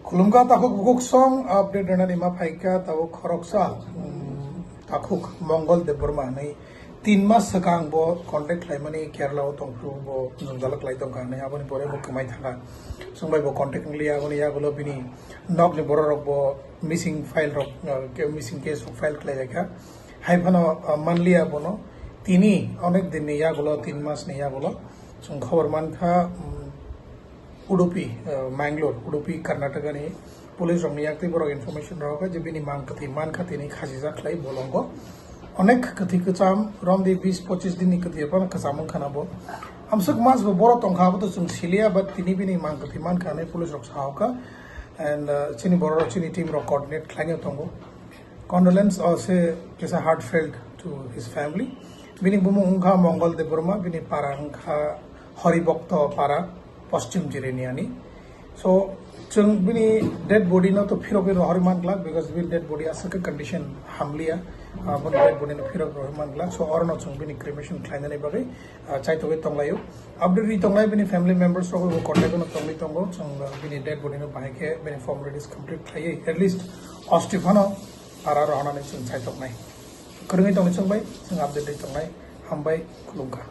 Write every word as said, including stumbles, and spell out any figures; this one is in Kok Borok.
Khulumkha takhuk bukhuk song update rwnani ma phaikha tabuk khoroksa, um, takhuk Mongol Debbarma hinwi tin mas swkang bo contact khlaimani Kerala o tongphuru bo jwngjal khlai tongkha hinwi aboni pore bo kwmai thangkha. Chwng bai bo contact wngliya aboni yagulo bini nokni borok rok bo missing file rok, uh, ke-, missing case rok file khlai laikha. Hai phano, uh, manliya bono tini onek din ni yagulo tin mas ni yagulo chwng khobor mankha, um, Udupi, uh, Mangalore, Udupi, Karnataka ni police rokni yaktwi borok information rohorkha je bini mang kwthwi mankha tini khasijak khlai bolongo. Onek kwthwi kwcham romdi bis pochis din ni kwthwi phano kwcham wngkha na bo. Amswk mas bo borok tongkha abo to chwng siliya, but tini bini mang kwthwi mankha hinwi police rok sahokha. And, uh, chini borok rok chini team rok coordinate khlaino tongo. Condolence o se kisa heartfelt to his family. Bini bumung wngkha Mongol Debbarma, bini para wngkha Horibokto Para, Poschim Jiraniani. So, chwng bini dead body no to phirogwi rohorwi man glak, because bini dead body aswk khe condition hamliya, ah, bini dead body no phirogwi rohorwi man glak. So, orono chwng bini cremation khlainani bagwi, ah, chaitogwi tonglaio. Update ri tongnai bini family members rok bo contact no tongwi tongo. Chwng, ah, bini dead body no bahai khe bini formalities complete khlaiwi at least osti phano para rohornani chwng chaitoknai. Kwrwngwi tongni chwng bai chwng update ri tongnai. Hambai, khulumkha.